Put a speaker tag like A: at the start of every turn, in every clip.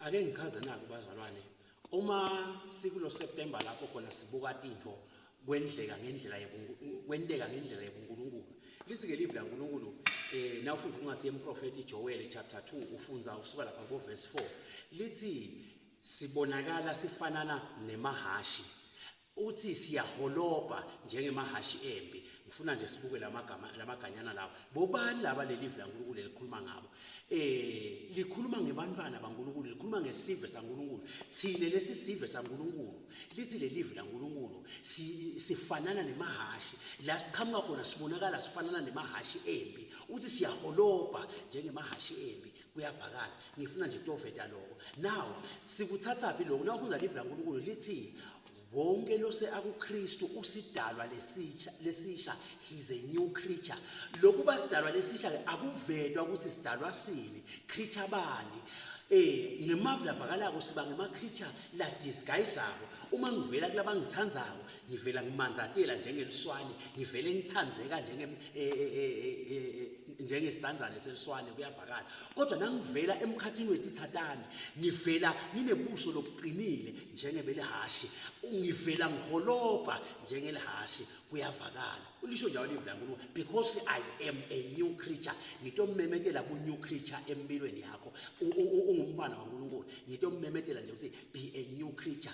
A: Ake ngichaze naku bazalwane, uma sikulo September lapho khona sibuka tintfo kwendleka ngendlela kwenteka ngendlela yebuNkulunkulu. Lithi ke livi laNkulunkulu nawufundza incwadi yemprofethi Joel chapter 2 ufundza usuka lapha ku verse 4 lithi sibonakala sifanana nemahashi. Uthi siyaholobha njengemahhashi empi. Ngifuna nje sibuke lamagama lamaganyana lawo. Bobani laba leli livi laNkulunkulu elikhuluma ngabo? Likhuluma ngebantwana baNkulunkulu, likhuluma ngesive saNkulunkulu. Thine lesi sive saNkulunkulu, lithi leli livi laNkulunkulu sifanana nemahhashi. La siqhamuka khona sibonakala sifanana nemahhashi empi. Uthi siyaholobha njengemahhashi empi. Kuyavakala. Ngifuna nje kutoveta lokho. Now, sikuthathaphi lokho? Nawufunda livi laNkulunkulu lithi wonke lose akuKristu usidalwa lesisha lesisha, he's a new creature. Lokuba sidalwa lesisha ke akuvetwa ukuthi sidalwa sini, creature bani. Ngemavi lavakalako siba ngema creature la disguiseako. Uma ngivela kulaba ngithandzako, ngivela ngimandzatela njengeliswane, ngivele ngithandzeka njengesidzandzane seliswane, kuyavakala. Kodwa nangivela emkhathini wetithatami, ngivela nginebuso lobuqinile njengebelihashi, ngivela ngiholobha njengelihashi, kuyavakala. Ulisho njalo livi laNkulunkulu, because I am a new creature. Ngitomemetela bu new creature empilweni yakho. Ungumntwana waNkulunkulu. Ngitomemetela nje ukuthi be a new creature.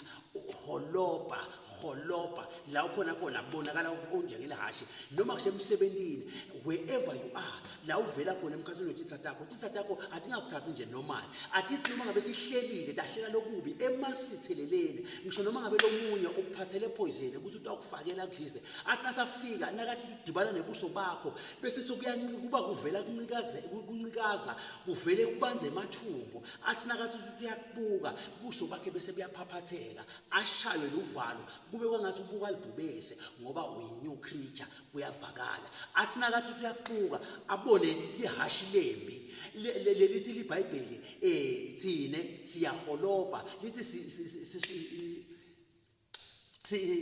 A: Holobha, holobha la ukhona khona kubonakala unjengelihashi, noma kusemsebentini, wherever you are, la uvela khona emkhathini wetitsa takho. Titsa takho atingakuthathi nje normal. Atithi noma ngabe tihlelile tahlela lokubi emasitheleleni, ngisho noma ngabe lomunye ukuphathele poison ukuthi utawukufakela kudlise, athi nasafika nakathi udibana nebuso bakho bese sekuya kuba kuvela kuncikaze, kuncikaza kuvele kubanze emathumbu. Athi nakathi uyakubuka buso bakhe bese buyaphaphatheka, ashaywe luvalo, kube kwangathi ubuka libhubese, ngoba uyi-new creature. Kuyavakala. Athi nakathi uyakubuka abone lihashi lembi. Lelithi liBhayibheli thine siyaholobha, lithi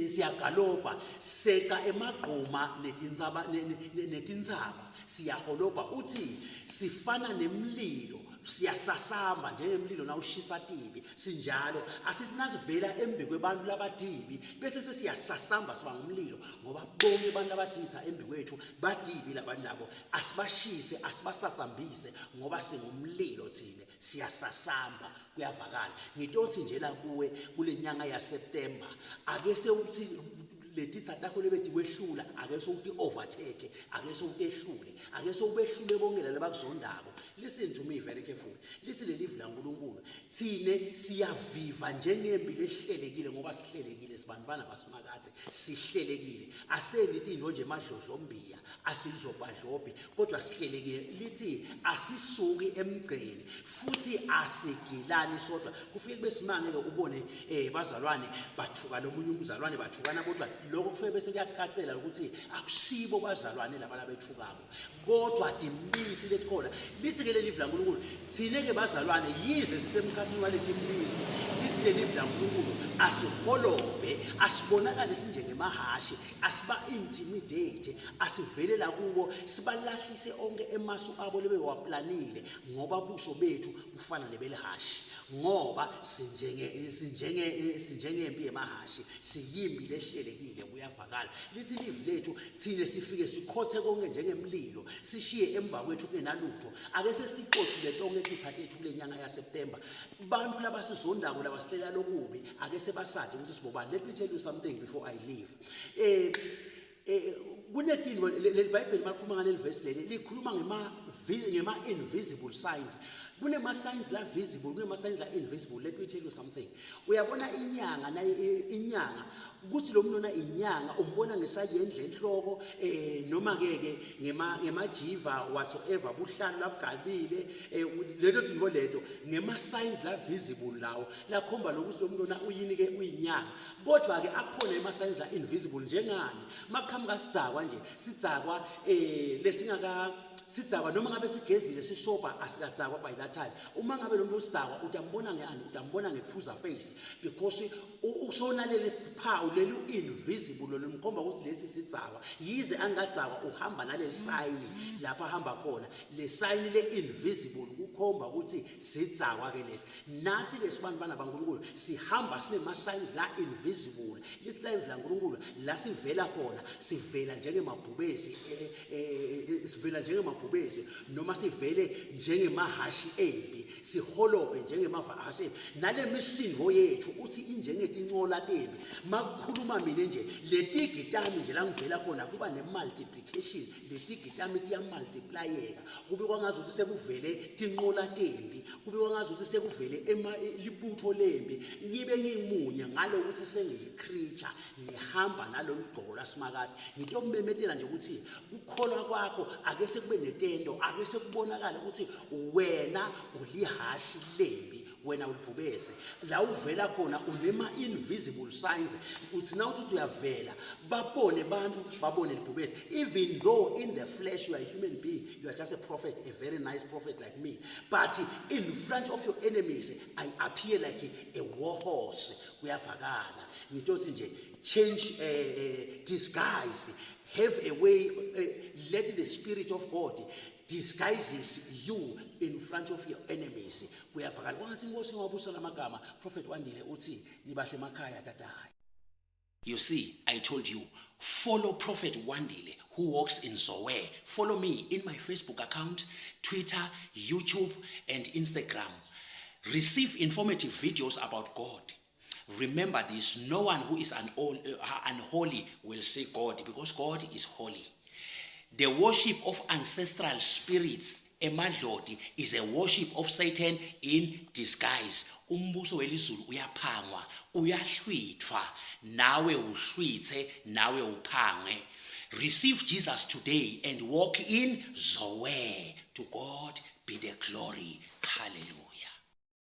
A: siyagalobha seca emagquma netintsaba netintsaba, siyaholobha. Uthi sifana nemlilo, siyasasamba njengemlilo nawushisa tibi, sinjalo. Asithi nasivela embi kwebantu labadibi bese sesiyasasamba siba ngumlilo, ngoba bonke abantu abaditha embi kwethu badibi labantu labo. Asibashise, asibasasambise, ngoba singumlilo thine, siyasasamba. Kuyavakala. Ngitothi nje la kuwe kule nyanga yaSeptember, ake sewuthi letitsa takho lebeti kwehlula, ake sewuthi overtake, ake sewutehlule, ake sewubehlule bonke laba bakuzondako. Listen to me very carefully. Lithi leli livi laNkulunkulu thine siyaviva njengembi lehlelekile, ngoba sihlelekile, sibantwana basimakathe, sihlelekile. Aseni tintfo nje emadlodlombiya, asidlobhadlobhi, kodwa sihlelekile. Lithi asisuki emgceni futhi asigilani sodwa. Kufike kube simange-ke ubone bazalwane bathuka lomunye umzalwane, bathukana kodwa. Lokho kufike bese kuyakukacela ukuthi akusibo bazalwane laba labethukako, kodwa timpisi letikhona. Lithi-ke leli livi laNkulunkulu thine-ke bazalwane, yize sisemkhathini waleti mpisi, lithi leli livi laNkulunkulu asiholobhe, asibonakale sinjengemahhashi, asiba-intimidate, asivele la kubo sibalahlise onke emasu abo lebewaplanile, ngoba buso bethu bufana nebelihashi, ngoba sinjenge sinjenge sinjengempi yemahashi, siyimbi lehlelekile. Kuyavakala. Lithi livi lethu thine sifike sikhothe konke njengemlilo, sishiye emva kwethu kungenalutho. Ake sesitiqothule tonke titsa tethu kule nyanga yaSeptember. Bantu labasizondako, labasihlela lokubi, ake sebasade ukuthi sibobani. Let me tell you something before I leave. Kunetintfo leli Bhayibheli malikhuluma ngaleli verse leli, likhuluma ngema invisible signs. Kunema signs la visible, kunema signs la invisible. Let me tell you something. Uyabona inyanga na inyanga kuthi lo muntu inyanga umbona ngesayendle enhloko, noma ke ke ngemajiva, whatsoever, buhlalo labugabile, leto tintfo leto ngema signs la visible lawo lakhomba lokuthi lo muntu uyini ke, uyinyanga. Kodwa ke akhona ema signs la invisible. Njengani? Maqhamuka sidzakwa nje, sidzakwa lesingaka Sidzakwa noma ngabe sigezile sisoba asikadzakwa by that time. Uma ngabe lo muntu usidzakwa utambona ngeani? Utambona ngephuza face because usonaleli phawu leli invisible lomkhomba ukuthi lesi sidzakwa. Yize angadzakwa uhamba nale sign lapha ahamba khona. Le sign le invisible kukhomba ukuthi sidzakwa ke lesi. Nathi ke sibantwana baNkulunkulu sihamba sinema signs la invisible. Lithi la laNkulunkulu la sivela khona sivela njengemabhubesi eh, eh, eh, sivela njengemabhubesi noma sivele njengemahashi empi siholobhe njengemahhashi empi nale misindvo yethu uthi injengetincola tempi makukhuluma mina nje letigi tami nje la ngivela khona kuba ne-multiplication letigi tami tiyamultiplayeka kube kwangazuthi sekuvele tinqola tempi kube kwangazuthi sekuvele libutho lempi ngibe ngimunye ngalokuthi sengiyi-creature ngihamba nalolu gcobo lwasimakathe ngitokumemetela nje ukuthi kukholwa kwakho ake sekube netento ake sekubonakale ukuthi wena ulihashi lempi wena ulibhubesi la uvela khona unema-invisible signs uthi na uthi uyavela babone bantu babone libhubesi even though in the flesh you are a human being you are just a prophet a very nice prophet like me but in front of your enemies i appear like a war horse kuyavakala ngitothi nje change uh, disguise have a way uh, let the spirit of god disguises you in front of your enemies kuyavakala kwangathi inkosi ingawabusa lamagama prophet wandile uthi nibahle emakhaya tatayi You see, I told you, follow Prophet Wandile, who walks in Zoe. Follow me in my Facebook account, Twitter, YouTube, and Instagram. Receive informative videos about God. Remember this no one who is unholy will see God because God is holy. The worship of ancestral spirits emadloti is a worship of Satan in disguise. Umbuso welizulu uyaphangwa, uyahlwithwa, nawe uhlwithe, nawe uphangwe. Receive Jesus today and walk in Zoe. To God be the glory. Hallelujah.